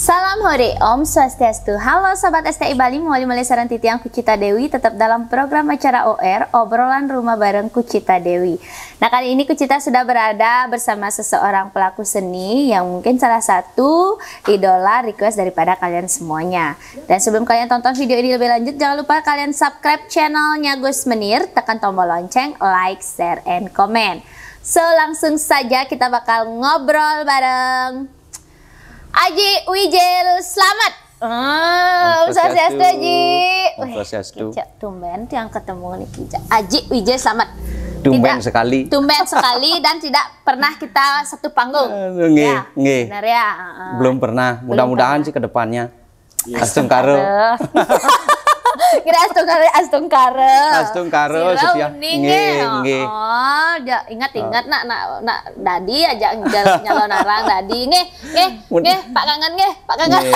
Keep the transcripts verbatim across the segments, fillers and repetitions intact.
Salam Hore, Om Swastiastu. Halo Sobat S T I Bali, mawali malih sareng titiang Kucita Dewi, tetap dalam program acara O R, Obrolan Rumah Bareng Kucita Dewi. Nah, kali ini Kucita sudah berada bersama seseorang pelaku seni yang mungkin salah satu idola request daripada kalian semuanya. Dan sebelum kalian tonton video ini lebih lanjut, jangan lupa kalian subscribe channelnya Gus Menir, tekan tombol lonceng, like, share, and comment. So, langsung saja kita bakal ngobrol bareng Aji Wijil, selamat. Oh, Om Swastiastu, Aji. Om Wih, Swastiastu. Kica, tumben tiang ketemu nih, Kica. Aji Wijil, selamat. Tumben Tidak, sekali. Tumben sekali dan tidak pernah kita satu panggung. Eh, nggih, Ya, nggih. Benar ya? Heeh. Belum pernah. Belum Mudah-mudahan pernah. sih ke depannya. Astungkara. Astungkara. Kira astungkara, astungkara. Astungkara, Sira setia. uning Nggih, nggih. nggih. Oh, ja, ingat-ingat nak, nak, nak dadi aja nyal-, nyalon arang dadi. Nggih, nggih, Mun- nggih, Pak Kangen nggih, Pak Kangen. Nggih.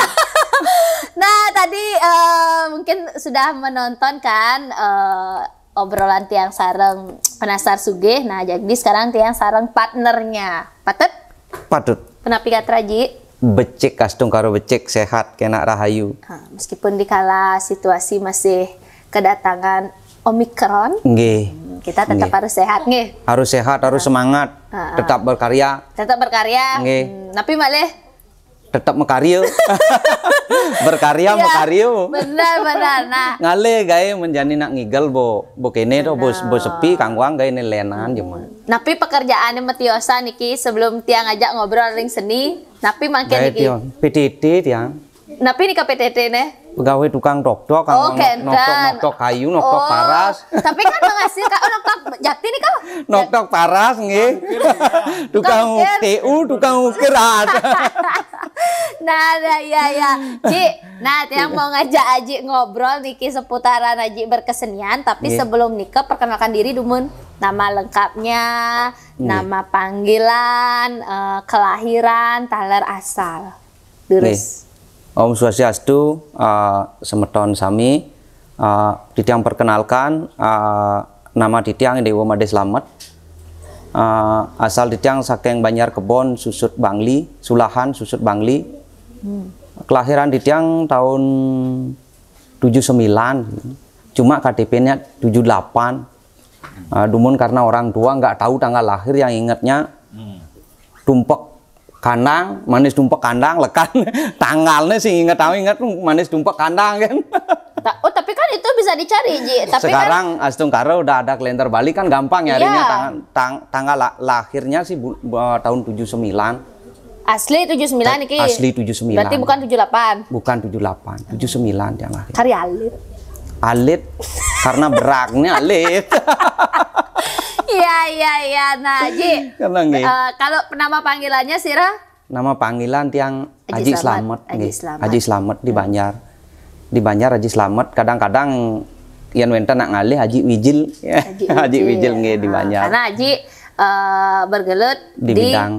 Nah, tadi eh, mungkin sudah menonton kan eh, obrolan tiang sareng Penasar Sugih. Nah, jadi sekarang tiang sareng partnernya. Patut? Patut. Penapi gatra, Ji? Becik, astungkara becik, sehat, kenak rahayu. Ha, meskipun dikala situasi masih kedatangan Omikron, Nggih. hmm, kita tetap Nggih. harus sehat, nggih. Harus sehat, harus semangat, Ha, ha. tetap berkarya. Tetap berkarya. Nggih. Hmm, tapi malih Tetap makarya. Berkarya, Iya, makarya. benar, benar. Nah. Ngalih gaé menjani nak ngigel bo, bo kene to, bo, bo Benar. sepi, kangguang gaé ne lenan cuma. Napi pekerjaane matiosan niki sebelum tiang ajak ngobrol ring seni? Napi mangkin Gaé niki? tiang, P T T tiang. Napi nika P T T ne? Pegawai tukang tok-tok, Oh, kangguang kenten. nok-tok, nok-tok kayu, nok-tok Oh, paras. tapi kan menghasilkan, oh, nok-tok jati nih kau. Nok-tok paras nggih. Tukang Tukang ukir. T U, tukang ukir ada. Nah, nah, iya, iya. Ji, nah, tiang mau ngajak Aji ngobrol niki seputaran Aji berkesenian, tapi Nggih. sebelum nika perkenalkan diri dumun. Nama lengkapnya, Nggih. nama panggilan, eh, kelahiran, taler asal. Durus. Nggih. Om Swastiastu, eh, semeton sami. Eh, titiang perkenalkan, eh, nama titiang Dewa Made Slamet. Eh, asal titiang saking Banjar Kebon, Susut Bangli, Sulahan, Susut Bangli. Hmm. Kelahiran titiang tahun tujuh sembilan. Cuma K T P-nya tujuh delapan. Eh, dumun karena orang tua nggak tahu tanggal lahir, yang ingatnya Hmm. tumpek kandang, manis tumpek kandang, lekan tanggalnya sih inget tahu inget manis tumpek kandang kan. Ta-, oh, tapi kan itu bisa dicari, Ji. Tapi kan Sekarang astungkara udah ada kalender Bali kan gampang nyarinya Iya. tang-, tang-, tanggal la-, lahirnya sih bu-, bu-, tahun tujuh sembilan. Asli tujuh sembilan niki. Asli tujuh sembilan. Berarti bukan tujuh delapan. Bukan tujuh delapan, tujuh sembilan yang lahir. Kari alit. Alit karena beraknya alit. Iya, iya, iya. Nah, Ji, Karena nggih. eh, kalau nama panggilannya Sira? Nama panggilan tiang Aji Haji Slamet. Slamet, Haji nggih. Slamet. Haji Slamet di Hmm. Banjar. Di Banjar Haji Slamet, kadang-kadang yang wenten nak ngalih Haji Wijil. Haji Haji Wijil. Wijil nggih di Ah, Banjar. karena Aji eh, bergelut Di di bidang,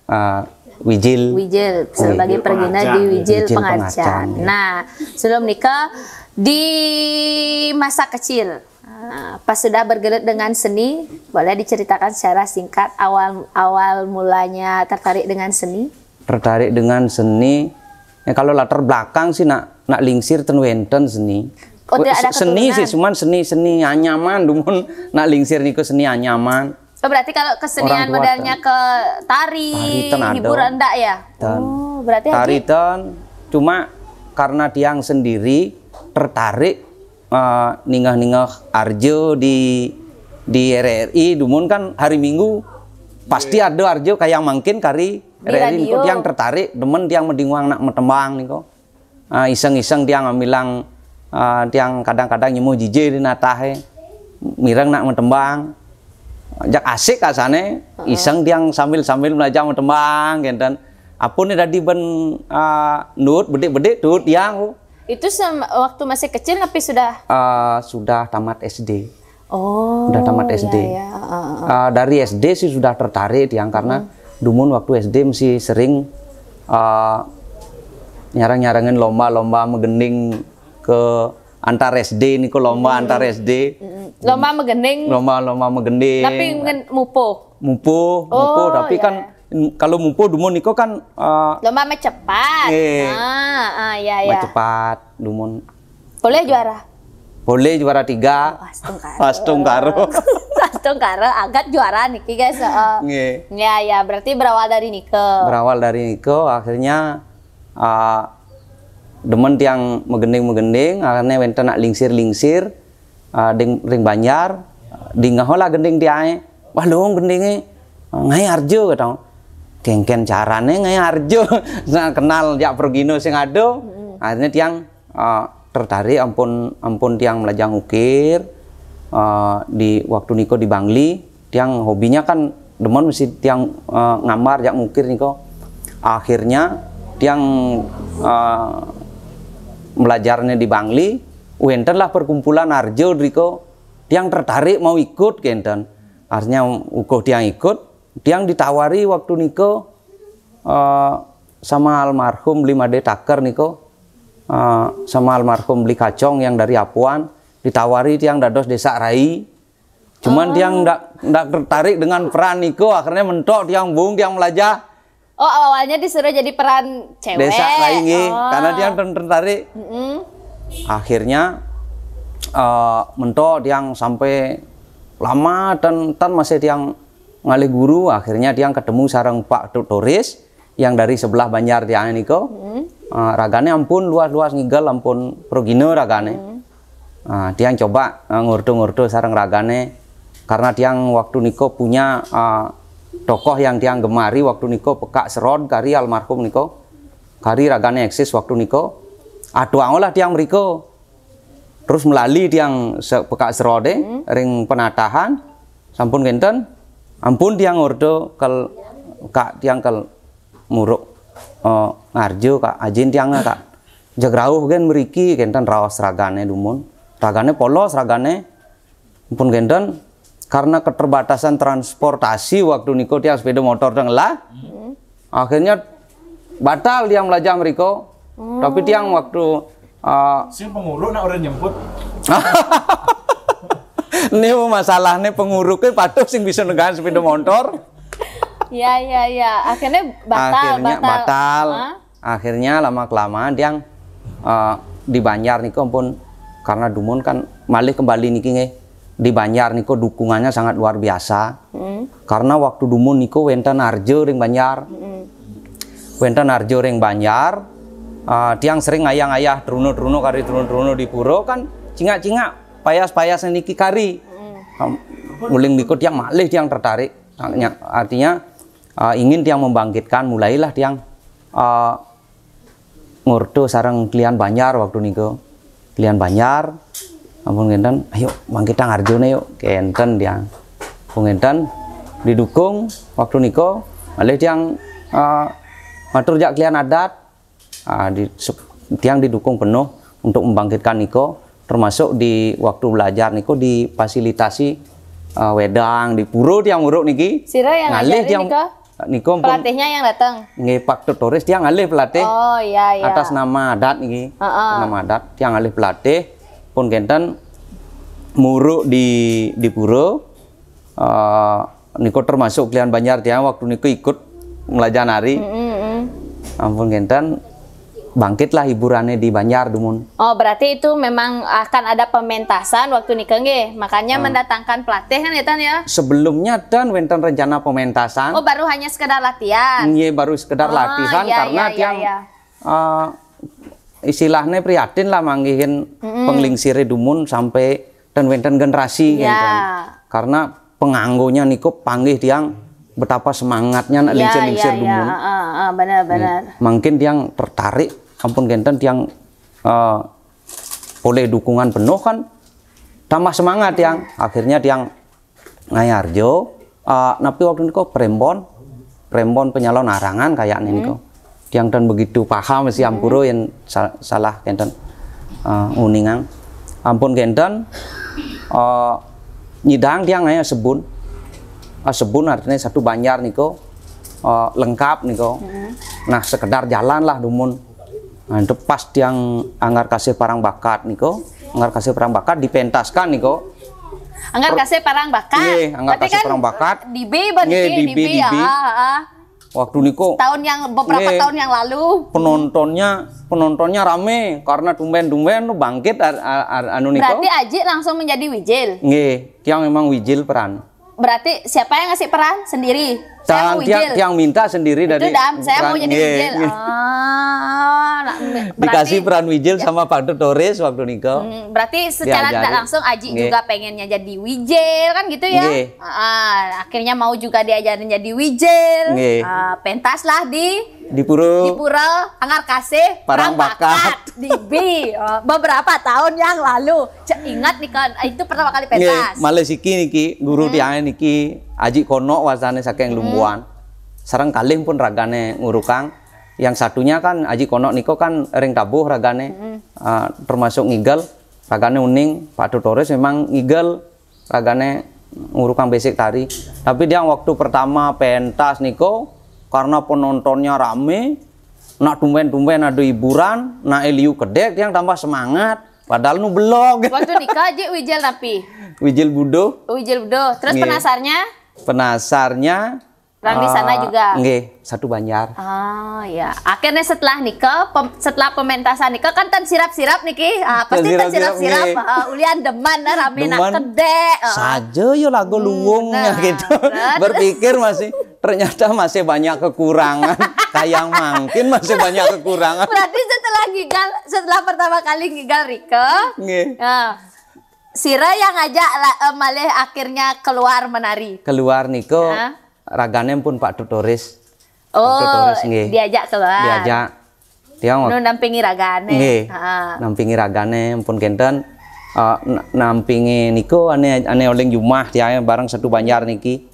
eh, Wijil. Wijil, Nggih. sebagai pergina Pengajar. di Wijil Wijil Pengajar. Pengajar, nggih. Nah, sebelum nikah, di masa kecil, ah, pas sudah bergelut dengan seni, boleh diceritakan secara singkat awal awal mulanya tertarik dengan seni? Tertarik dengan seni. Ya, kalau latar belakang sih nak nak lingsir ten wenten seni. Oh, tidak ada Seni sih, keturunan? Cuman seni-seni anyaman, dumun nak lingsir niku seni anyaman. Oh, berarti kalau kesenian Orang tua modelnya ten. ke tari, Tari ten ada. hiburan ndak ya? Ten. Oh, berarti Tari Haji ten, cuma karena tiang sendiri tertarik eh, ningeh-ningeh arjo di di R R I, dumun kan hari Minggu pasti Iya. ada arjo kayak mangkin kari Di R R I niku radio. tiang tertarik, demen tiang medinguang nak metembang niku. Ah, iseng-iseng tiang ngamilang, ah, tiang kadang-kadang nyemu jije di natahe. Mireng nak metembang. Jak asik kasane, Heeh. iseng tiang sambil-sambil belajar metembang kenten. Apun dadi ben, ah, nut bedik-bedik tut tiang. Itu sem-, waktu masih kecil tapi sudah Ah, sudah tamat S D. Oh, Udah tamat iya, S D. iya. Heeh, heeh. Ah, dari S D sih sudah tertarik tiang karena Hmm. dumun waktu S D mesti sering ah, nyarang-nyarangin lomba-lomba megending ke antar S D niku lomba Hmm. antar S D. Mm-mm. Lomba megending. Lomba-lomba megending. Tapi ngen-, mupuh. Mupuh, mupuh, Oh, tapi iya, kan iya. Kalau mumpuh dumun niko kan, eh, lomba macepat. Nggih. Ah, ah, ya, ya. Macepat dumun. Boleh juara? Boleh juara tiga. Astungkara. Astungkara. Astungkara, agat juara niki, guys. Heeh. Nggih. Ya, ya, berarti berawal dari niko. Berawal dari niko, akhirnya, eh, demen tiang magending-magending, akhirnya wénten nak lingsir-lingsir, eh, ding, ring banjar, dingeholah gending tiangé. "Wah, luung gendingé, ngaé arja," kata. "Kénkén carané ngaé arja?" Nah, kenal jak pragina sing ada. Mm-mm. Akhirnya tiang, eh, tertarik ampun, ampun tiang melajah ngukir, eh, di waktu niko di Bangli, tiang hobinya kan demen mesti tiang, eh, ngambar jak ngukir niko. Akhirnya tiang, eh, belajarnya di Bangli, wéntenlah perkumpulan arja driko, tiang tertarik mau ikut kénten. Akhirnya ukoh tiang ikut, tiang ditawari waktu niko, eh, sama almarhum Bli Madé Taker niko, eh, sama almarhum Bli Kacong yang dari Apuan, ditawari tiang dados désak rai. Cuman tiang ndak, ndak tertarik dengan peran niko, akhirnya mentok tiang bung, tiang melajah. Oh, awalnya disuruh jadi peran cewek. Désak rai nggih, oh, karena tiang ter-, tertarik. Mm-mm. Akhirnya, eh, mentok tiang sampai lama dan tan masih tiang ngalih guru, akhirnya tiang ketemu sareng Pak Tutoris yang dari sebelah banjar tiang niko. Hmm. Ah, ragané ampun luas-luas ngigel, ampun pragina ragané. Hmm. Ah, tiang coba, ah, ngorta-ngorta sareng ragané. Karena tiang waktu niko punya, ah, tokoh yang tiang gemari waktu niko, Pekak Serod kari almarhum niko. Kari ragané eksis waktu niko. Atuangolah tiang mriko. Terus melali tiang se-, Pekak Serodé, hmm, ring penatahan, sampun kénten, ampun tiang ngorta kal Kak, tiang kal muruk, eh, ngarja Kak, ajin tiang Kak. Jeg rauh gén mriki, kénten raos ragané dumun. Ragané polos ragané, ampun kénten, karena keterbatasan transportasi waktu niko tiang sepeda motor tenggelah. Hmm. Akhirnya batal tiang melajah mriko. Hmm. Tapi tiang waktu, eh, sing penguruk nak orang nyemput. Ini masalahnya penguruknya patuh sing bisa negaan sepeda motor. Ya, ya, ya. Akhirnya batal, akhirnya batal. Batal. Hah? Akhirnya lama kelamaan tiang, eh, di banjar niko pun, karena dumun kan malih kembali niki nggih. Di banjar niko dukungannya sangat luar biasa. Hmm. Karena waktu dumun niko wénten arja ring banjar. Hmm. Wénten arja ring banjar, eh, tiang sering ngayah-ngayah truna-truna kari truna-truna di pura kan cingak-cingak payas-payas niki kari. Hmm. Em, uling niko tiang malih tiang tertarik. Artinya, eh, ingin tiang membangkitkan, mulailah tiang, eh, ngorta sareng klian banjar waktu niko. Klian banjar, ampun kénten, "Ayo, bangkitang arjané yuk," kénten tiang. Ampun kénten, didukung waktu niko, malih tiang, eh, matur jak klian adat, ah, di, se-, tiang didukung penuh untuk membangkitkan niko, termasuk di waktu belajar niko difasilitasi, eh, wedang, di pura tiang muruk niki. Sira yang ngalih ngajarin tiang niko? Niko pun pelatihnya yang datang? Nggih, Pak Tutoris tiang ngalih pelatih. Oh, iya, iya. Atas nama adat niki. Heeh. Nama adat tiang ngalih pelatih. Pun kénten muruk di, di pura. Eh, niko termasuk klian banjar tiang waktu niko ikut melajah nari. Mm, mm, mm. Ampun kénten, bangkitlah hiburannya di banjar dumun. Oh, berarti itu memang akan ada pementasan waktu niko nggih. Makanya, ah, mendatangkan pelatih kan ya, Tan, ya? Sebelumnya dan wénten rencana pementasan. Oh, baru hanya sekedar latihan. Nggih, baru sekedar, oh, latihan iya, karena iya, iya, tiang, iya, eh, istilahnya prihatin lah manggihin, mm-mm, penglingsiré dumun sampai dan wénten generasi, ya, kénten. Karena penganggonya niko panggih tiang betapa semangatnya nak, ya, lingsir-lingsir, ya, ya, dumun. Heeh, heeh, benar, nggih, benar. Mungkin tiang tertarik, ampun kénten tiang, eh, oleh dukungan penuh kan tambah semangat tiang. Akhirnya tiang ngayah arja, eh, napi waktu niko prembon, prembon penyalon arangan kayaknya niko. Hmm. Tiang tan begitu paham, mesti ampura yén sa-, salah kénten, eh, nguningang. Ampun kénten, eh, nyidang tiang ngayah sebun. Ah, sebun artinya satu banjar niko, eh, lengkap niko. Hmm. Nah, sekedar jalan lah dumun. Nah, itu pas tiang Anggar Kasih Parang Bakat niko, Anggar Kasih Parang Bakat dipentaskan niko. Anggar Kasih Parang Bakat. Nggih, Anggar Kasih Parang Bakat. Berarti kan di B, berarti nggih, di B, di B, di B. Ah, ah. Waktu niko, tahun yang, beberapa, nggih, tahun yang lalu. Penontonnya, penontonnya rame karena tumben-tumben tuh bangkit ar- ar- ar- anu niko. Berarti Aji langsung menjadi Wijil? Nggih, tiang memang Wijil peran. Berarti siapa yang ngasih peran? Sendiri? Saya mau Wijil. Tiang minta sendiri dari, itu dah, saya mau jadi Wijil. Nggih. Ah, nah, berarti dikasih peran Wijil, ya, sama Pak Tutoris waktu niko. Hmm, berarti secara tidak langsung Aji juga pengennya jadi Wijil, kan gitu ya? Nggih. Ah, akhirnya mau juga diajarin jadi Wijil. Nggih. Ah, pentas lah di, di pura, di pura Anggar Kasih, Parang Bakat. Di B. Oh, beberapa tahun yang lalu. Cek ingat nih kan, itu pertama kali pentas. Nggih, malih siki niki, guru tiangnya niki, Aji Konok wasane saking Lumbuan. Sareng kalih pun ragane ngurukang. Yang satunya kan Aji Konok niko kan ring tabuh ragane, ah, termasuk ngigel, ragane uning, Pak Tutoris memang ngigel, ragane ngurukang basic tari. Tapi tiang waktu pertama pentas niko, karena penontonnya rame, nak tumben-tumben ada hiburan, nak liu kedek tiang tambah semangat. Padahal nu belog. Waktu niko Aji Wijil napi? Wijil Budo. Wijil Budo. Terus, nggih, penasarnya? Penasarnya Orang di sana, ah, juga? Nggih, satu banjar. Ah, ya. Akhirnya setelah niko, pem- setelah pementasan niko kan ten sirap-sirap niki. Ah, pasti ten sirap-sirap, nggih. Ah, ulian demen, ah, rame nak kedek. Ah. Saja ya lagu luwungnya gitu. Berpikir masih, ternyata masih banyak kekurangan. Kayang mangkin masih banyak kekurangan. Berarti setelah ngigal, setelah pertama kali ngigal Rike, nggih, ah, sira yang ngajak la- eh, malih akhirnya keluar menari. Keluar niko, ah, ragane pun Pak Tutoris. Oh, Pak Tutoris, nggih, diajak keluar. Diajak. Tiang nu nampingi ragane. Nggih. Ha. Nampingi ragane pun kenten. Eh, na- nampingi niko ane ane oling jumah tiang bareng satu banjar niki.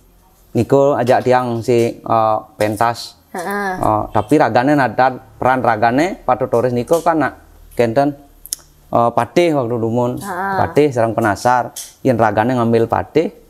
Niko ajak tiang si, eh, pentas. Heeh. Eh, tapi ragane nadat peran ragane Pak Tutoris niko kan nak kenten, eh, patih waktu dumun. Heeh. Patih sareng penasar. Yen ragane ngambil patih,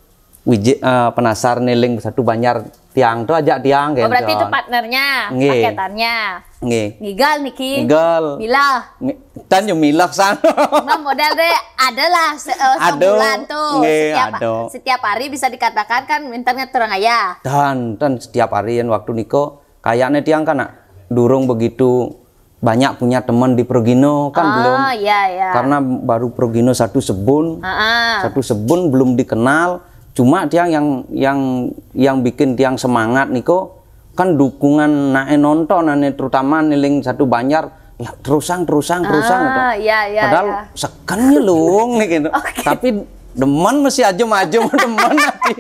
Wiji, eh, penasar niling satu banjar tiang tuh ajak tiang. Oh, berarti itu kenten, partnernya, nggih, paketannya. Nggih. Ngigal niki. Ngigal. Milah. Ngi- Tan yo milah sana. Nah, model deh adalah se- eh, sebulan tuh. Nggih, setiap, ada. Setiap hari bisa dikatakan kan internet terang aja. Dan dan setiap hari yang waktu niko kayaknya tiang kan nak durung begitu banyak punya teman di Progino kan. Ah, belum. Iya, iya. Karena baru Progino satu sebun. Ah, ah. Satu sebun belum dikenal. Cuma tiang yang yang yang bikin tiang semangat niko kan dukungan nae nonton ane terutama niling satu banjar lah, terusang terusang terusang gitu. Ah, iya, iya. Padahal iya, sekennya luwung nih gitu. Oke. Tapi demen masih ajem-ajem demen nanti.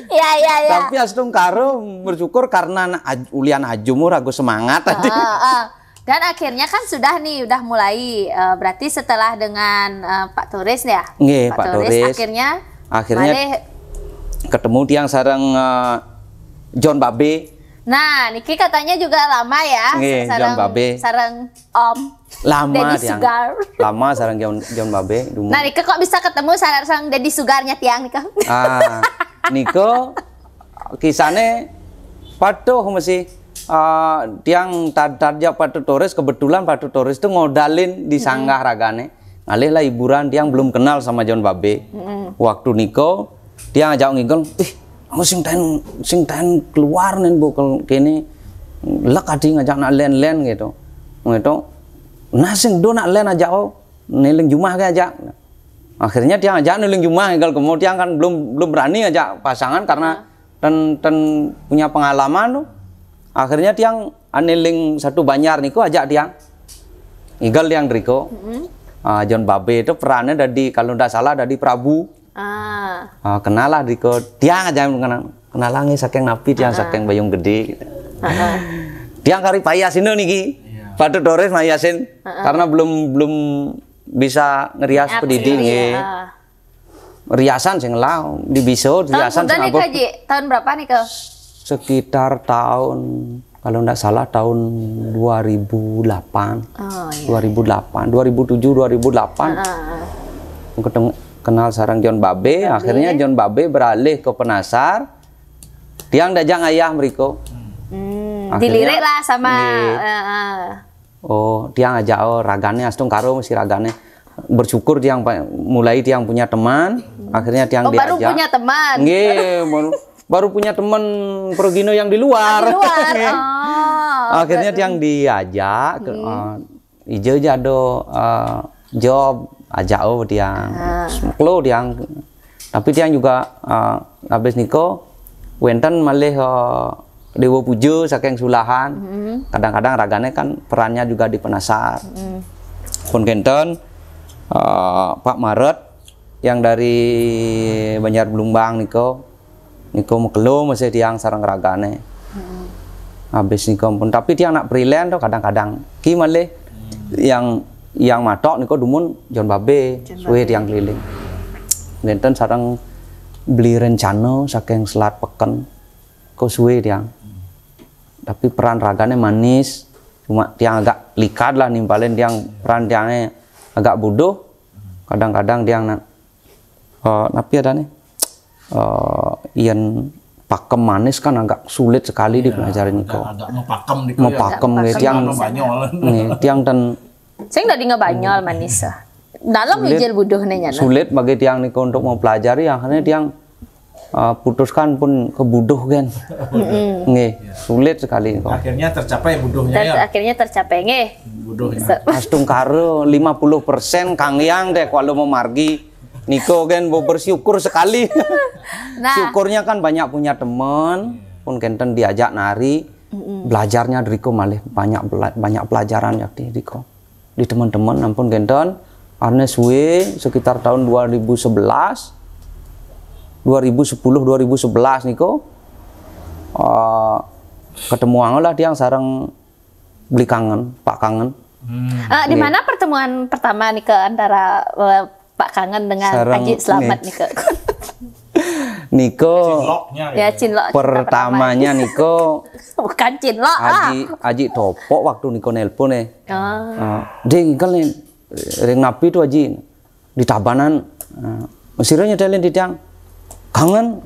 Iya, iya, iya. Tapi astungkara bersyukur karena anak aj- ulian ajumur aku semangat tadi. Ah, ah. Dan akhirnya kan sudah nih, udah mulai, eh, berarti setelah dengan, eh, Pak Turis ya? Nggih, Pak Pak Turis, Turis. Akhirnya akhirnya malih ketemu tiang sareng, eh, John Babe. Nah, niki katanya juga lama ya, nggih, sareng, John Babe. Sareng Om lama Dedi tiang. Sugar. Lama sareng John, John Babe dulu. Nah, nika kok bisa ketemu sareng, sareng Dedi Sugarnya tiang nika? Ah, niko kisahnya patuh masih, ah, tiang tad tad jak Pak Tutoris, kebetulan Pak Tutoris tuh ngodalin di sanggah ragane. Ngalih lah hiburan, tiang belum kenal sama John Babe. Waktu niko tiang ajak ngigal, ih, aku sing ten sing ten keluar nen bu kene lek adi ngajak nak len-len gitu. Gitu. Nah sing do nak len ajak oh, niling jumah ke ajak. Akhirnya tiang ajak niling jumah ngigal kemo tiang kan belum belum berani ajak pasangan karena ten ten punya pengalaman tuh. Akhirnya tiang aniling satu banjar niko ajak tiang. Ngigal tiang driko. Ah, John Babe itu perannya dari kalau ndak salah dari Prabu. Ah. Ah, kenal lah driko. Tiang aja kenal. Kenal lagi saking napi tiang saking Bayung Gede gitu. Tiang kari payas ini niki. Iya. Pak Tutoris mayasin karena belum belum bisa ngerias pedidi nggih. Iya. Riasan sing lah di biso riasan sing nika, Ji? Tahun berapa nih, Kak? Sekitar tahun kalau ndak salah tahun dua ribu delapan. Oh, iya. Dua ribu delapan, dua ribu tujuh, dua ribu delapan. Heeh. Ketemu kenal sareng John Babe, akhirnya John Babe beralih ke Penasar. Tiang dajak ngayah mriko. Hmm, akhirnya dilirik lah sama, nggih. Heeh. Oh, tiang ajak oh ragane astung karo si ragane. Bersyukur tiang pa- mulai tiang punya teman, akhirnya tiang diajak. Oh, baru punya teman. Nggih, baru, baru punya teman pergino yang di luar. Di luar. Oh, akhirnya tiang diajak ke, eh, ija ja ado, eh, job, ajak o tiang. Kelo tiang. Tapi tiang juga, eh, habis niko wenten malih, eh, dewa puja saking sulahan. Kadang-kadang ragane kan perannya juga di penasar. Pun kenten, eh, Pak Maret yang dari Banjar Belumbang niko, niko makelo masih tiang sareng ragane. Habis niko pun, tapi tiang nak freelance to kadang-kadang. Ki malih yang, yang matok niko dumun John Babe, suwe tiang keliling. Ngenten sareng Beli Rencana saking Selat Peken, ko suwe tiang. Tapi peran ragane manis, cuma tiang agak likat lah nimpalin tiang peran tiange agak buduh. Kadang-kadang tiang nak, eh, napi adane? Eh, yen pakem manis kan agak sulit sekali dipelajari niko. Agak, agak mepakem niko ya. Mepakem nggih, tiang. Anu Banyol. Nggih, tiang ten Sing dadi ngebanyol manis, ah. Dalam sulit, ijil buduhne nyana. Sulit bagi tiang niko untuk mempelajari, akhirnya tiang, eh, putuskan pun ke buduh kan. Nggih, sulit sekali niko. Akhirnya tercapai buduhnya ya. Akhirnya tercapai nggih. Buduhnya. Astungkara lima puluh persen kang yang teh kalau memargi niko kan bo bersyukur sekali. Nah. Syukurnya kan banyak punya teman, pun kenten diajak nari, belajarnya driko malih banyak bela-, banyak pelajaran yakti driko. Di teman-teman ampun kenten, arne suwe sekitar tahun dua ribu sebelas, dua ribu sepuluh, dua ribu sebelas niko, eh, ketemu angolah tiang sareng Beli Kangen, Pak Kangen. Eh, di mana pertemuan pertama nih ke antara, eh, Pak Kangen dengan Aji Slamet nih ke? Niko cinloknya ya, cinlok pertamanya niko bukan cinlok lah. Aji, Aji Topok waktu niko nelpon eh. Ah. Ah, ding kan ring napi tu Aji di Tabanan. Ah, mesirnya nyetelin di tiang Kangen.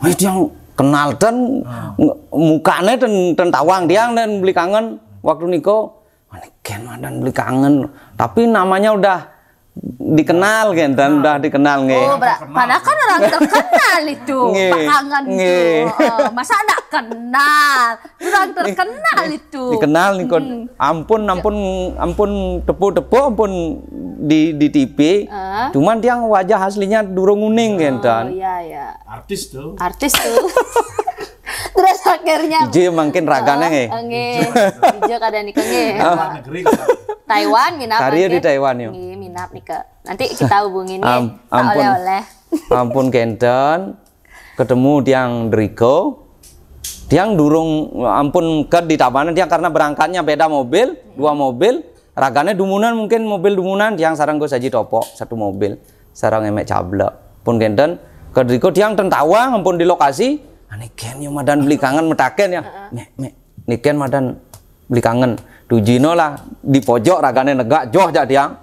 Wih, tiang kenal ten mukane ten, ten tawang tiang dan Beli Kangen waktu niko. Ane ken madan Beli Kangen. Tapi namanya udah dikenal kan, dan udah dikenal nggih. Oh, padahal kan orang terkenal itu. Nggih. Pak Kangen nggih. Itu. Oh, masa ndak kenal? Orang terkenal itu. Dikenal niko. Ampun, ampun, ampun tepuk-tepuk, ampun di, di T V. Cuman tiang wajah aslinya durung uning kan. Oh, iya, iya. Artis tuh. Artis tuh. Terus akhirnya ije mangkin ragane nggih. Nggih. Ije kada nika nggih. Luar negeri. Taiwan minap. Karya di Taiwan yo. Nggih, minap nika. Nanti kita hubungin nggih. Ampun. Oleh-oleh. Ampun kenten. Ketemu tiang driko. Tiang durung ampun ke di Tabanan tiang karena berangkatnya beda mobil, dua mobil. Ragane dumunan mungkin mobil dumunan tiang sareng Gus Aji Topok satu mobil. Sareng emek cablek. Pun kenten, kedriko tiang ten tawang ampun di lokasi. Ane ken yo madan Beli Kangen metaken ya. Mek, mek, niken madan Beli Kangen. Tujino lah di pojok ragane negak joh jak tiang.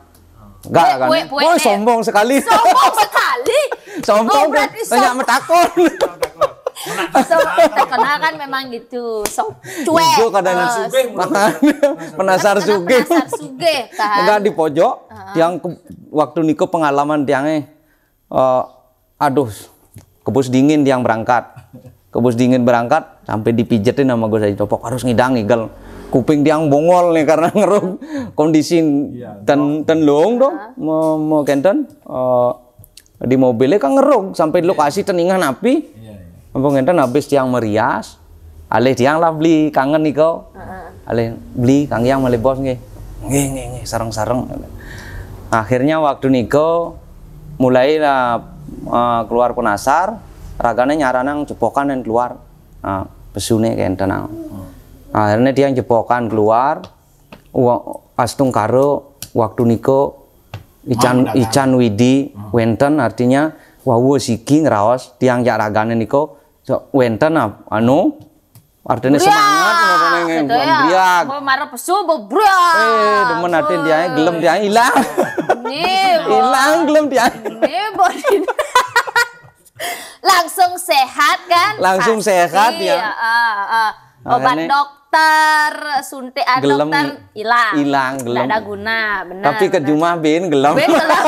Enggak ragane. Woi, sombong sekali. Sombong sekali. Sombong. Oh, berarti banyak metakon. So, terkenal kan memang gitu. So, cuek. Itu kadang penasar sugih. Penasar sugih kan. Enggak di pojok. Tiang waktu niko pengalaman tiange, eh, aduh, kebus dingin tiang berangkat. Kebus dingin berangkat sampai dipijetin sama Gus Aji Topok harus ngidang ngigel. Kuping tiang bongol nih karena ngeruk kondisi ten, ten lung tuh. Mau, mau kenten, eh, di mobilnya kan ngeruk sampai di lokasi teningah napi. Ampun ngenten habis tiang merias. Alih tiang lah Beli Kangen niko. Alih Beli Kangen malih bos nggih. Nggih, nggih, nggih, sareng-sareng. Akhirnya waktu niko mulailah, eh, keluar penasar, ragane nyaranang cepokan dan keluar. Nah, pesune kenten. Akhirnya tiang cepokan keluar, astungkara waktu niko ican, ican widi wenten artinya wau siki ngraos tiang jak ragane niko wenten anu artine semangat ngono ning gitu ya. Bebrak. Mau marah pesu bebrak. Eh, demen atin tiange gelem tiange ilang. Nih, ilang gelem tiange. Nih, bodi. Langsung sehat kan? Langsung sehat ya. Obat dokter, suntik dokter hilang. Hilang gelem. Tidak ada guna, benar. Tapi ke jumah bin gelem. Bin gelem.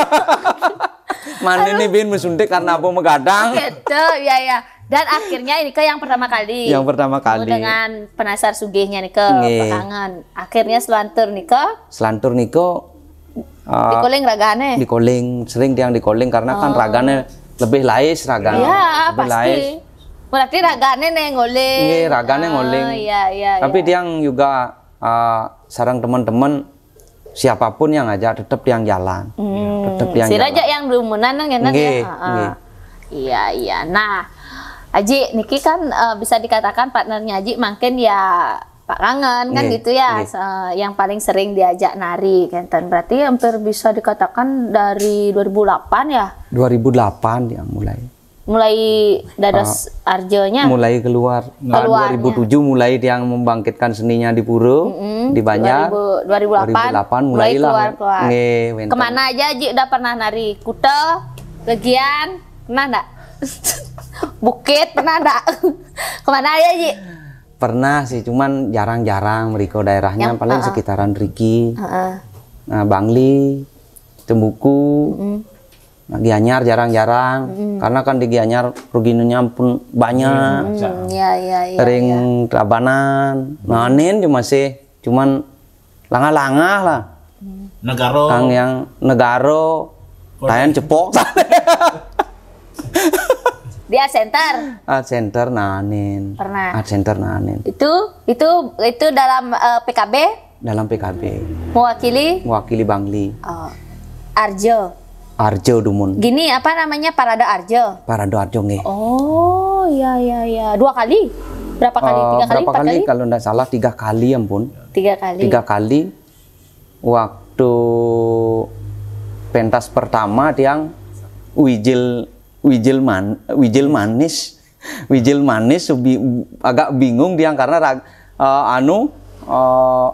Mana nih bin mesuntik karena apa megadang? Gitu, ya ya. Dan akhirnya ini ke yang pertama kali. Yang pertama kali. Dengan penasar sugihnya nih ke Nggih. Pekangen. Akhirnya selantur nih ke Selantur niko ah, dikoling ragane. Dikoling, sering tiang dikoling karena kan ragane lebih lais ragane. Ya, lebih pasti. Lais. Berarti ragane nih ngoling. Nggih, ragane Ah, ngoling. Iya, iya. Tapi Iya. tiang juga ah, sareng teman-teman siapapun yang ngajak tetap tiang jalan. Tetap tiang Sira jalan. Aja yang dumunan nang enak Nggih, ya. Ah, ah. Nggih. Iya, iya. Nah, Aji niki kan eh, bisa dikatakan partnernya Aji mungkin ya Pak Kangen kan Nggih, gitu ya, nggih. se- yang paling sering diajak nari kan. Berarti hampir bisa dikatakan dari dua ribu delapan ya. dua ribu delapan tiang mulai. Mulai dados arjanya. Mulai keluar. Nah, Keluarnya. dua ribu tujuh mulai tiang membangkitkan seninya di Pura, di Banjar. Dua ribu delapan, dua ribu delapan mulai mulailah. Keluar, keluar. Nggih, wenten. Kemana aja Aji udah pernah nari? Kuta, Legian, pernah ndak? Bukit pernah ndak? Kemana aja Aji? Pernah sih, cuman jarang-jarang mereka daerahnya Yang- paling heeh. Sekitaran Riki. Heeh. Nah, Bangli, Tembuku, nah, Gianyar jarang-jarang. Karena kan di Gianyar ruginya pun banyak. Hmm, ya, ya, ya. Ring Tabanan, nah, nen cuma sih, cuman langah-langah lah. Negara. Kang yang negara, tayan cepok. Di Art Center Art Center nanin. Pernah. Art Center nanin. Itu itu itu dalam eh, P K B Dalam P K B. Mewakili Mewakili Bangli. eh, Arjo. Arjo Dumun. Gini apa namanya, Parade Arjo? Parade Arjo nggih. Oh, ya, ya, ya. Dua kali? Berapa kali? Eh, Tiga kali? berapa Empat kali? Kali? Kalau tidak salah tiga kali ampun. Tiga kali. Tiga kali. Waktu pentas pertama tiang wijil wijil man wijil manis. Wijil manis bi- agak bingung tiang karena rag- eh, anu eh,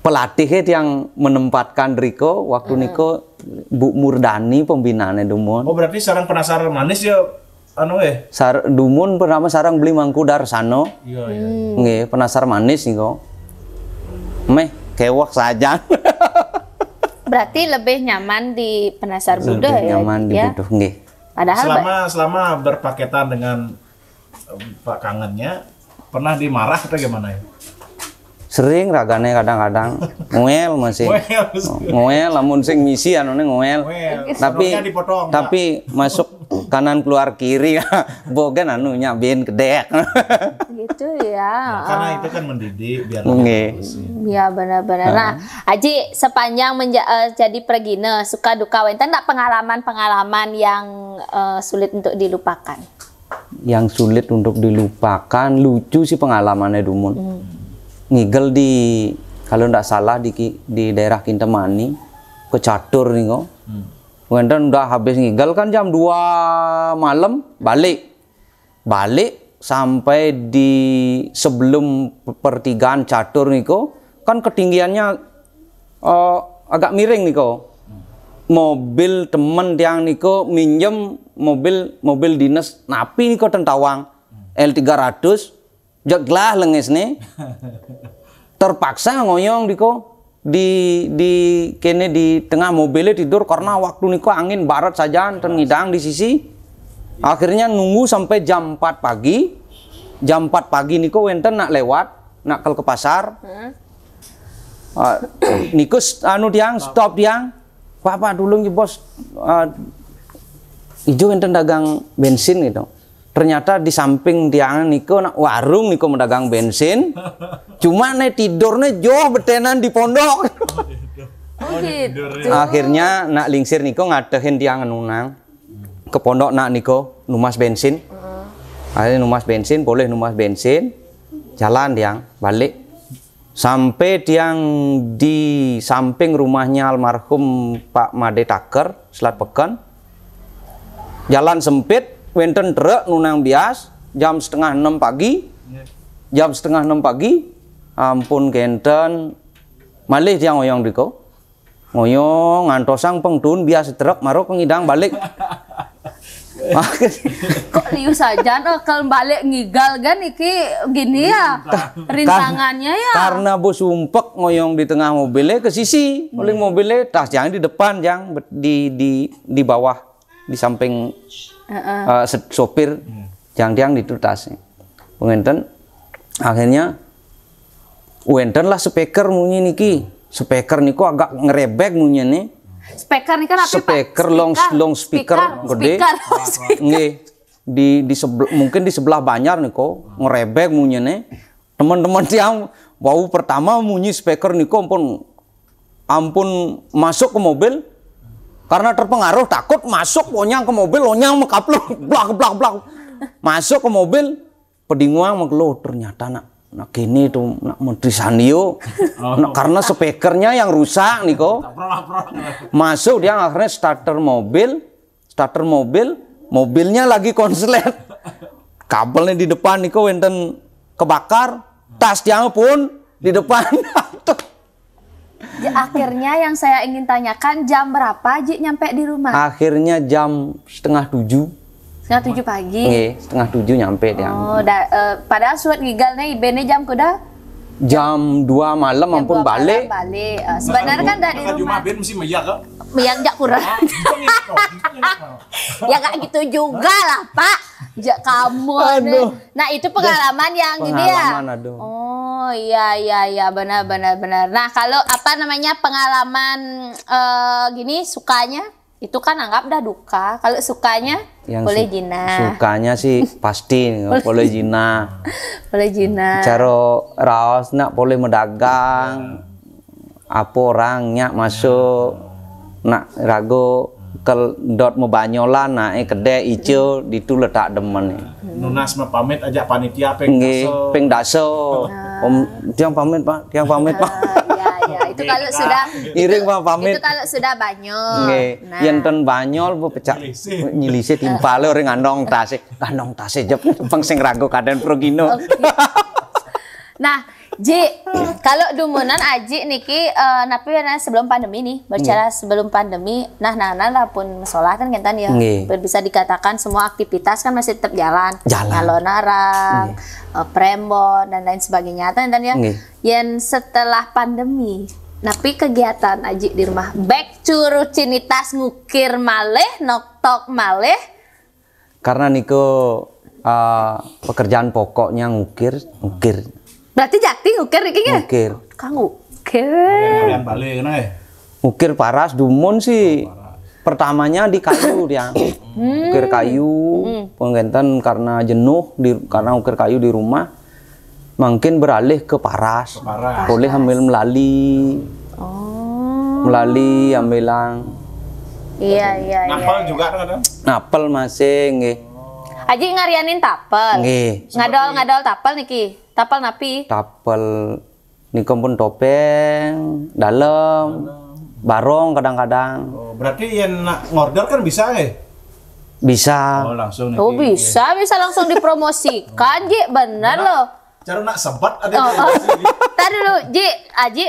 pelatihnya tiang menempatkan Riko waktu niko Bu Murdani pembinaannya Dumun. Oh, berarti sarang penasar manis ya, anu eh. Sar Dumun pertama sarang beli Mangku Darsano. Iya, iya. Nggih, penasar manis niko. Meh kewak saja. Berarti lebih nyaman di penasar Buddha Lebih ya. Nyaman di Ya. Buddha nggih. Padahal Selama selama berpaketan dengan em, Pak Kangennya, pernah dimarah atau gimana ya? Sering ragane kadang-kadang ngel masih. Ngel. Ngel lamun sing misi anune ngel. Ngel. Tapi Pondoknya dipotong, tapi masuk kanan keluar kiri. Bogan anunya bin kedek. Gitu ya. Karena itu kan mendidik biar Nggih. Ya, benar-benar. Nah, Aji, sepanjang menja- eh, jadi pergine, suka duka wenten ndak pengalaman-pengalaman yang eh, sulit untuk dilupakan? Yang sulit untuk dilupakan, lucu sih pengalamannya Dumun. Ngigel di kalau ndak salah di ki- di daerah Kintamani ke catur nih kok. Wenten udah habis ngigel kan jam dua malam balik. Balik sampai di sebelum pe- pertigaan catur niko kan ketinggiannya eh, agak miring niko. Mobil temen tiang niko minjem mobil mobil dinas napi niko tentawang L tiga ratus jeglah lenges nih. Terpaksa ngoyong diko di di kene di tengah mobilnya tidur karena waktu niko angin barat saja dan ngidang di sisi. Akhirnya nunggu sampai jam empat pagi. Jam empat pagi niko wenten nak lewat, nak kel ke pasar. Ah, niko s- anu tiang stop tiang. Pak, Pak, dulu nih bos. Ah, ijo wenten dagang bensin gitu. Ternyata di samping tiang niko nak warung niko mendagang bensin. Cuma nih tidurnya jauh betenan di pondok. Oh gitu. Akhirnya nak lingsir niko ngatehin tiang nunang ke pondok nak niko numas bensin. Akhirnya numas bensin, boleh numas bensin, jalan tiang balik. Sampai tiang di samping rumahnya almarhum Pak Made Taker, Selat Peken. Jalan sempit, wenten truk nunang bias, jam setengah enam pagi. Jam setengah enam pagi, ampun kenten, malih tiang ngoyong diko. Ngoyong ngantosang pengtun bias truk maruk ngidang balik. Kok liu saja no kalau balik ngigal kan iki gini ya rintangannya ya. Karena bos sumpek ngoyong di tengah mobilnya ke sisi, paling mobilnya tas jangan di depan, jangan di di di bawah. di samping eh, se- sopir, jang tiang ditu tas. Pengenten akhirnya wenten lah speaker munyi niki. Speaker niku agak ngerebek munyine. Speaker nih kan apa? Speaker long long speaker gede. Nggih. Di di sebel- mungkin di sebelah banjar niku ngerebek munyine. Teman-teman tiang wau pertama munyi speaker niku ampun ampun masuk ke mobil karena terpengaruh takut masuk lonyang ke mobil lonyang mekaplok blak blak blak masuk ke mobil pedinguang mengkelo ternyata nak nak kini tuh nak menteri sandio nak karena speakernya yang rusak niko masuk dia akhirnya starter mobil starter mobil mobilnya lagi konslet kabelnya di depan niko wenten kebakar tas tiang pun di depan Akhirnya yang saya ingin tanyakan jam berapa Ji nyampe di rumah? Akhirnya jam setengah tujuh. Setengah tujuh pagi. Nggih, setengah tujuh nyampe dia. Oh, da, uh, padahal suat gigal nih ibene jam kuda jam dua malam ampun balik. Balik. Uh, sebenarnya kan dari rumah. Jumah ben mesti meyak kok. Meyak jak kurang. Ya gak gitu juga lah, Pak. Jak kamu. Aduh. Nah, itu pengalaman yang ini ya. Aduh. Oh, iya iya iya benar benar benar. Nah, kalau apa namanya pengalaman uh, gini sukanya itu kan anggap dah duka. Kalau sukanya yang boleh su jina. Sukanya sih pasti boleh jina. Boleh jina. Caro raos nak boleh medagang. Apa orang nyak masuk nak rago kel dot mebanyolan nak eh kedek ijo ditu letak demen. Nunas mepamit aja panitia peng Nggih, daso. Peng daso. Om tiang pamit Pak, tiang pamit Pak. Ah, ya ya, itu kalau sudah iring Pak pamit. Itu kalau sudah banyol. Nggih, nah. Yen ten banyol bu pecak nyilise timpale ora ngandong tasik. Ngandong tasik jep peng sing rago kaden progino. Okay. Nah, Ji, kalau dumunan Aji niki uh, napi ya sebelum pandemi nih, berbicara hmm. sebelum pandemi, nah nah nah lah pun sekolah kan kentan ya, Nggih. bisa dikatakan semua aktivitas kan masih tetap jalan, jalan. Ngalonarang, uh, prembon dan lain sebagainya, kan kentan ya. Nggih. Yen setelah pandemi, napi kegiatan Aji di rumah back to rutinitas ngukir malih, noktok malih, Karena niko uh, pekerjaan pokoknya ngukir, ngukir. Berarti jati ngukir iki ya? Ngukir. Kang ngukir. Kalian balik kena ya? Ngukir paras dumun sih. Oh, paras. Pertamanya di kayu dia. Hmm. Ngukir kayu, hmm. Penggantan karena jenuh di karena ngukir kayu di rumah. Mungkin beralih ke paras. Ke paras. Boleh ambil melali. Oh. Melali ambilang. Iya, iya, iya. Napel juga kan? Napel masih nggih. Aji ngarianin tapel. Nggih. Ngadol ngadol tapel niki. Tapel napi? Tapel nika pun topeng, dalem, barong kadang-kadang. Oh, berarti yang nak ngorder kan bisa nggih? Bisa. Oh, langsung niki. Oh, bisa, bisa langsung dipromosikan, Ji. Bener loh. Cara nak sebat ada oh, oh. Tadi dulu, Ji, Aji,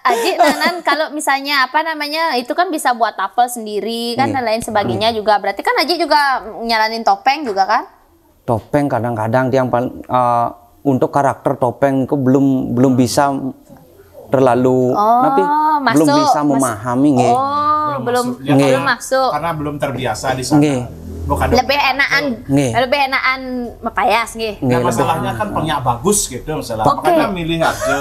Aji nanan kalau misalnya apa namanya itu kan bisa buat tapel sendiri kan hmm. dan lain sebagainya hmm. juga. Berarti kan Aji juga nyalanin topeng juga kan? Topeng kadang-kadang yang paling uh, untuk karakter topeng itu belum belum bisa terlalu oh, tapi masuk, belum bisa memahami nggih. Oh, belum belum, ya, belum masuk. Karena belum terbiasa di sana. Nggih. Lebih enakan nggih. Lebih enakan mepayas nggih. Nggih, nah, masalahnya kan penyak bagus gitu masalah. Okay. Makanya milih aja.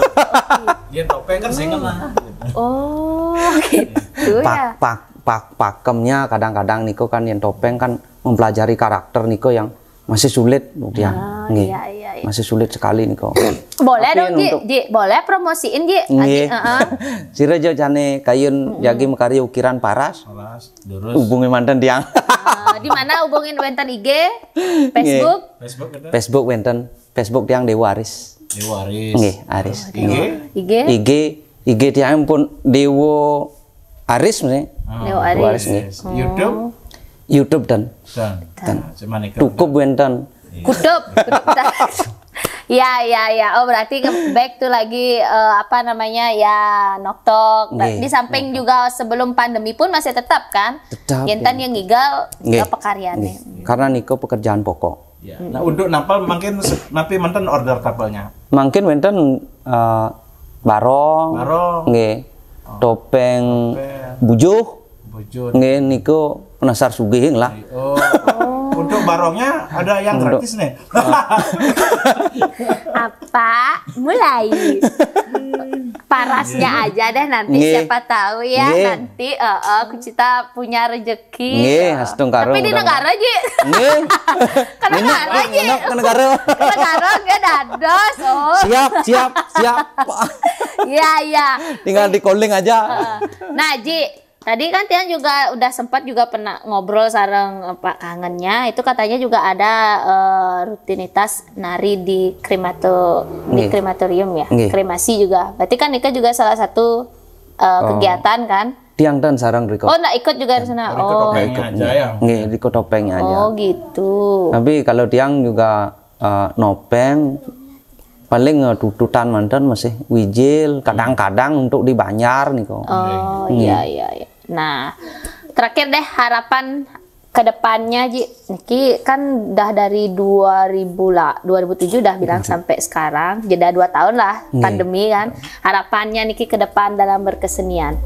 Dia topeng kan sing lah. Oh, gitu pak, ya. Pak, pak, pakemnya kadang-kadang niku kan yang topeng kan mempelajari karakter niku yang masih sulit dia. Oh, nggih. Iya, iya, iya. Masih sulit sekali nih kok. Boleh dong, Ji, untuk... Ji, boleh promosiin, Ji. Nggih. Uh -uh. Sira jo jane kayun mm -hmm. Jagi makarya ukiran paras. Paras, terus. Hubungi manten tiang. Uh, di mana hubungin wenten I G, Facebook? Facebook, Facebook wenten. Facebook tiang Dewa Aris. Dewa Aris. Nggih, Aris. I G? I G? I G, I G tiang pun Dewa Aris mesti. Oh. Dewa Aris. Aris nggih. YouTube? YouTube dan. Dan. Dan. Cukup wenten. Kutup. Ya ya ya. Oh berarti back to lagi uh, apa namanya ya noktok. Okay. Di samping juga sebelum pandemi pun masih tetap kan? Tetap. Yentan ya. Yang ngigal ngigal pekaryan. Karena niko pekerjaan pokok. Ya. Nah, untuk nampel mungkin napi manten order tapelnya. Mungkin wenten uh, barong, barong. Nggih. Oh. Topeng, topeng bujuh. Bujuh. Nggih, niku penasar sugih lah. Oh. Untuk barongnya ada yang Untuk- gratis nih. Apa? Mulai. Parasnya aja deh nanti Nggih. Siapa tahu ya Nggih. Nanti eh eh, kita punya rezeki. Nggih, astung karo Tapi di mudah-mudahan. Negara Ji. Nggih. Ke Negara Ji. Nginep ke Negara. Ke Negara nggak dados. Oh. Siap, siap, siap. Iya iya. Tinggal di calling aja. Nah Ji, tadi kan Tiang juga udah sempat juga pernah ngobrol sareng eh, Pak Kangennya. Itu katanya juga ada eh, rutinitas nari di kremato di Nggih. Krematorium ya. Nggih. Kremasi juga. Berarti kan Nika juga salah satu eh, Oh. kegiatan kan? Tiang dan sarang riko. Oh, nggak ikut juga di sana. Ikut Oh. topengnya aja ya. Nggih, di topengnya aja. Oh gitu. Tapi kalau Tiang juga eh, nopeng paling eh, tututan manten masih wijil, kadang-kadang untuk di Banjar niku. Oh iya iya iya. Nah, terakhir deh harapan kedepannya Ji. Niki kan dah dari dua ribu lah, dua ribu tujuh dah bilang sampai sekarang, jeda dua tahun lah Nggih. Pandemi kan. Harapannya Niki ke depan dalam berkesenian.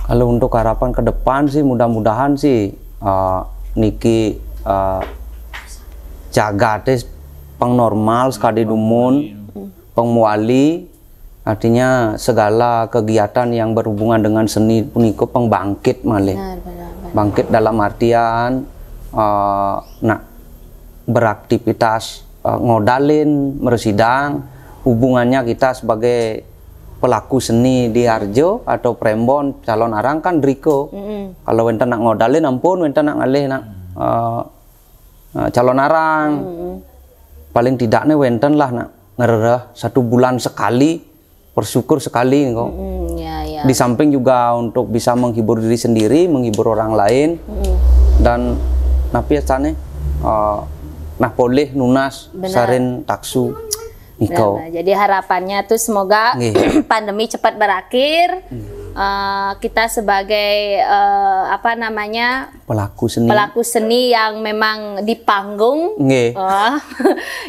Kalau untuk harapan ke depan sih mudah-mudahan sih eh, niki eh, jagate pengnormal sekali dumun, pengmuali, artinya segala kegiatan yang berhubungan dengan seni punika pengbangkit malih. Benar, benar, benar. Bangkit dalam artian eh, nak beraktivitas eh, ngodalin, meresidang, hubungannya kita sebagai pelaku seni di Arjo atau Prembon calon arang kan riko. Kalau wenten nak ngodalin ampun, wenten nak ngalih nak eh, eh, calon arang. Paling tidak nih wenten lah nak ngerereh satu bulan sekali, bersyukur sekali kok. Hmm, ya ya. Di samping juga untuk bisa menghibur diri sendiri, menghibur orang lain, dan napi asane eh, nah polih nunas Benar. Sarin taksu niko. Nah, jadi harapannya tuh semoga Nggih. Pandemi cepat berakhir. Eh, kita sebagai eh, apa namanya Pelaku seni. Pelaku seni yang memang di panggung, Nggih. eh,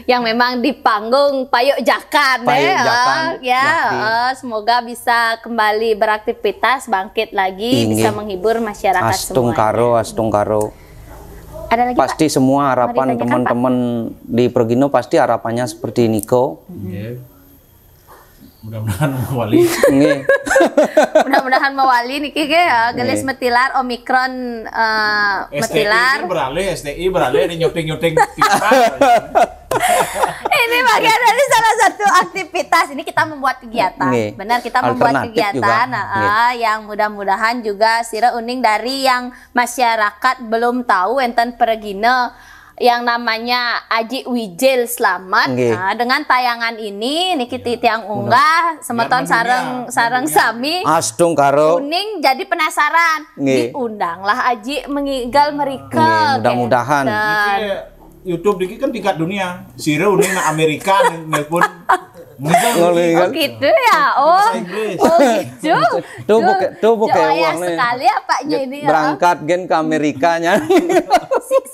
yang memang di panggung payuk jakan, Payuk eh, jakan, eh, ya, nggih. Eh, semoga bisa kembali beraktivitas, bangkit lagi, Inggih. Bisa menghibur masyarakat Astung semuanya. Karo, astung karo. Ada lagi Pasti Pak? Semua harapan ditanyakan, teman-teman di Pergino pasti harapannya seperti niko. Nggih. Mudah-mudahan wali. Nggih. Mudah-mudahan mewali niki ge ya, gelis Nggih. Metilar Omikron eh, S T I Metilar. Kan beralih, S T I beralih di nyuting-nyuting timpal. Ini bagian dari salah satu aktivitas. Ini kita membuat kegiatan. Nggih. Benar kita membuat Alternatif kegiatan juga. nah, ah, yang mudah-mudahan juga sira uning dari yang masyarakat belum tahu enten pergina yang namanya Aji Wijil Selamat. Nggih. Nah, dengan tayangan ini niki titiang unggah semeton mendunia, sareng sareng sami Astung Karo. Uning jadi penasaran. Nggih. Diundanglah Aji mengigal mereka. Nggih, mudah-mudahan. Gitu. Niki YouTube niki kan tingkat dunia. Sira uning nak Amerika nelpon. Ngono Oh kan. Gitu ya. Oh. Inggris. Oh gitu. Tuh buke tuh buke Joya uangnya. Sekali apanya ini ya. Berangkat gen ke Amerikanya.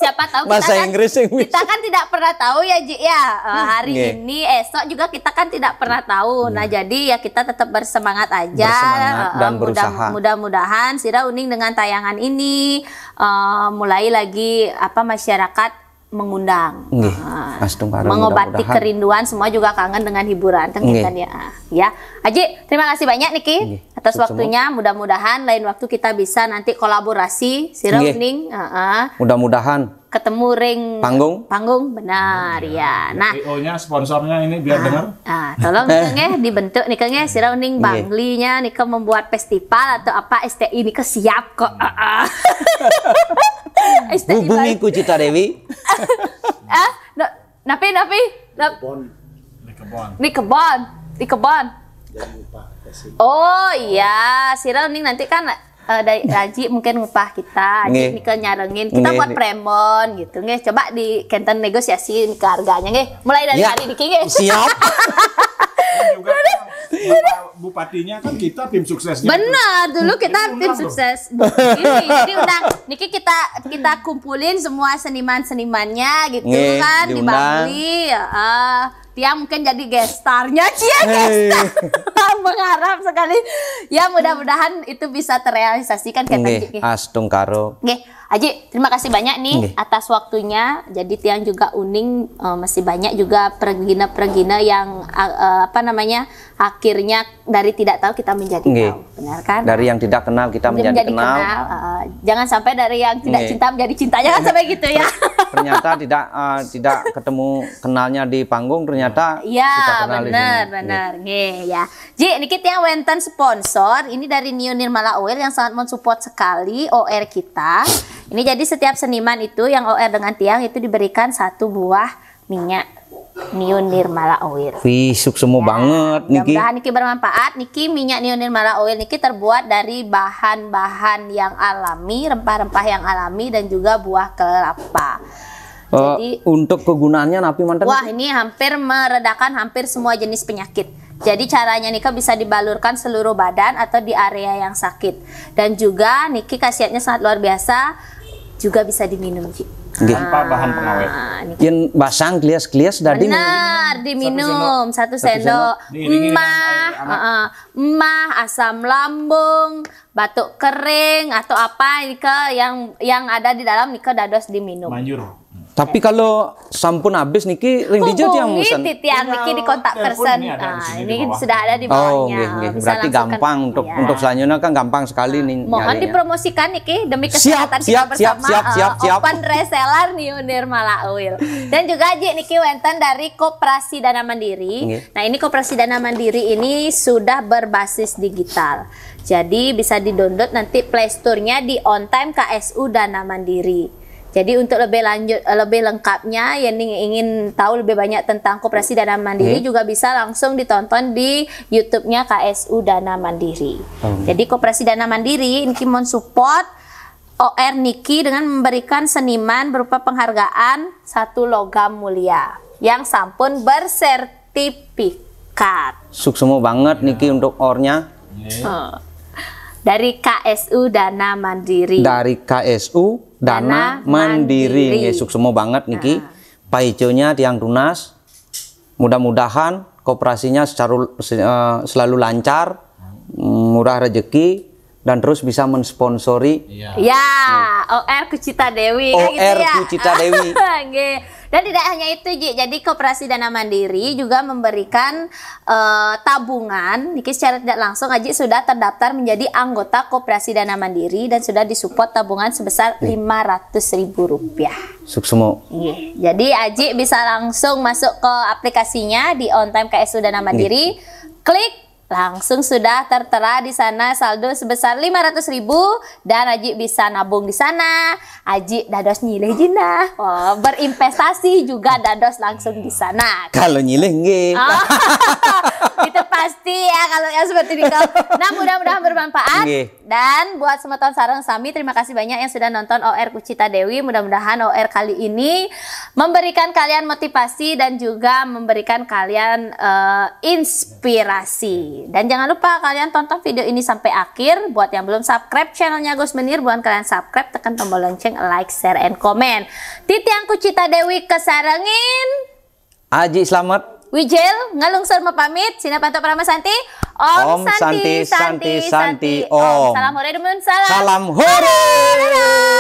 Siapa tahu Bahasa kita kan, Inggris yang bisa. Kita kan tidak pernah tahu ya Ji ya. Eh, hari Nggih. Ini esok juga kita kan tidak pernah tahu. Nah, jadi ya kita tetap bersemangat aja. Bersemangat Eh, dan mudah- berusaha. Mudah-mudahan sira uning dengan tayangan ini eh, mulai lagi apa masyarakat mengundang. Nggih. Ah, Astung Karo, mengobati mudah-mudahan. Kerinduan semua juga kangen dengan hiburan kan Nggih. kita ya. Ya. Aji, terima kasih banyak Niki Nggih. atas Sukses waktunya. Mudah-mudahan lain waktu kita bisa nanti kolaborasi sira Nggih. uning, heeh. Mudah-mudahan Ketemu ring Panggung? Panggung benar ya. Nah, O-nya sponsornya ini biar dengar. Ah, tolong nika nggih dibentuk nika nggih sira uning Nggih. Banglinya nika membuat festival atau apa S T I nika siap kok. Ah, ah. S T I Hubungi Kucita Dewi. Ah, no, napi napi? Nap- Di kebon. Di kebon, di kebon. Oh iya, sira uning nanti kan eh, dari Raji mungkin ngupah kita, Aji Nggih. nika nyarengin, kita Nggih, buat nggih. Prembon gitu nggih. Coba di kenten negosiasi nika harganya nggih. Mulai dari Ya. Tadi Niki nggih. Siap. Juga Bapak bupatinya kan kita tim suksesnya. Benar, dulu kita Diundang tim tuh. Sukses. Ini diundang. Niki kita kita kumpulin semua seniman-senimannya gitu Nggih, kan di diundang. Bangli. Heeh. Dia mungkin jadi gestarnya cie Hei. gestar. Mengharap sekali. Ya, mudah-mudahan itu bisa terrealisasikan, kata Nggih, Aji. astungkara. Nggih, Aji, terima kasih banyak nih Nggih. atas waktunya. Jadi tiang juga uning, eh, masih banyak juga pergina-pergina yang, eh, apa namanya, akhirnya dari tidak tahu kita menjadi Nggih. tahu, benar kan? Dari yang tidak kenal kita Jadi menjadi, kenal. Eh, jangan sampai dari yang tidak Nggih. cinta menjadi cinta, jangan sampai gitu ya. Ternyata tidak eh, tidak ketemu kenalnya di panggung, ternyata Iya, kita kenal di benar, sini. benar. Nggih, ya. Ji, niki tiang wenten sponsor. Ini dari Neo Nirmala Oil yang sangat mensupport sekali O R kita. Ini jadi setiap seniman itu yang O R dengan tiang itu diberikan satu buah minyak Neo Nirmala Oil. Wih, suksma banget niki. Mudah-mudahan niki bermanfaat. Niki minyak Neo Nirmala Oil niki terbuat dari bahan-bahan yang alami, rempah-rempah yang alami dan juga buah kelapa. Eh, Jadi untuk kegunaannya napi manten? Wah, ini hampir meredakan hampir semua jenis penyakit. Jadi caranya nika bisa dibalurkan seluruh badan atau di area yang sakit. Dan juga niki khasiatnya sangat luar biasa, juga bisa diminum, Ji. Nggih. Tanpa bahan pengawet. Nah, niki Yen basang klias-klias dadi benar, diminum satu Satu sendok. sendok. Diiringi dengan Emah, air hangat. Heeh. Emah, asam lambung, batuk kering atau apa nika yang yang ada di dalam nika dados diminum. Manjur. Tapi kalau sampun habis niki ring dija tiang Hubungi mesen. titiang niki di kontak Telepon person. ini ada di Nah, sini ini di bawah. Sudah ada di Oh, bawahnya. nggih, nggih. Bisa Berarti langsung ke- gampang untuk Iya. untuk selanjutnya kan gampang sekali nih Mohon nyarinya. Dipromosikan niki demi Siap, kesehatan siap, kita siap, bersama. siap, siap, Eh, siap. Open reseller Neo Nirmala Oil. Dan juga Ji niki wenten dari Koperasi Dana Mandiri. Nggih. Nah, ini Koperasi Dana Mandiri ini sudah berbasis digital. Jadi bisa di-download nanti Play Store-nya di On Time K S U Dana Mandiri. Jadi untuk lebih lanjut, lebih lengkapnya, yang ingin tahu lebih banyak tentang Koperasi Dana Mandiri Nggih. juga bisa langsung ditonton di YouTube-nya K S U Dana Mandiri. Oh. Jadi Koperasi Dana Mandiri ini mon support O R niki dengan memberikan seniman berupa penghargaan satu logam mulia yang sampun bersertifikat. Suksma banget niki untuk ornya Eh, dari K S U Dana Mandiri. Dari K S U Dana, Dana Mandiri. Mandiri. Nggih, suksma banget niki. Paiconya tiang tunas. Mudah-mudahan koperasinya secara, se- eh, selalu lancar, murah rezeki, dan terus bisa mensponsori Iya. Ya, O R Kucita Dewi kan gitu O R ya. Kucita Dewi. Nggih. Dan tidak hanya itu, Ji. Jadi Koperasi Dana Mandiri juga memberikan eh, tabungan. Niki secara tidak langsung Aji sudah terdaftar menjadi anggota Koperasi Dana Mandiri dan sudah disupport tabungan sebesar lima ratus ribu rupiah. Suksma. Iya. Jadi Aji bisa langsung masuk ke aplikasinya di On Time K S U Dana Mandiri. Klik, langsung sudah tertera di sana saldo sebesar lima ratus ribu dan Aji bisa nabung di sana. Aji dados nyilih jinah. Oh, berinvestasi juga dados langsung di sana. Kalau nyilih nggih. Oh, itu pasti ya kalau yang seperti itu. Nah, mudah-mudahan bermanfaat. Nggih. Dan buat semeton sareng sami, terima kasih banyak yang sudah nonton O R Kucita Dewi. Mudah-mudahan O R kali ini memberikan kalian motivasi dan juga memberikan kalian eh, inspirasi. Dan jangan lupa kalian tonton video ini sampai akhir. Buat yang belum subscribe channelnya Gus Menir, buruan kalian subscribe, tekan tombol lonceng, like, share, and comment. Titiang Kucita Dewi kesarengin. Aji Slamet. Wijil, ngalungsur mapamit, Sina Panto Parama Santi. Om, Om Santi, Santi, Santi, Om. Om. Salam hore dumun salam. Salam hore.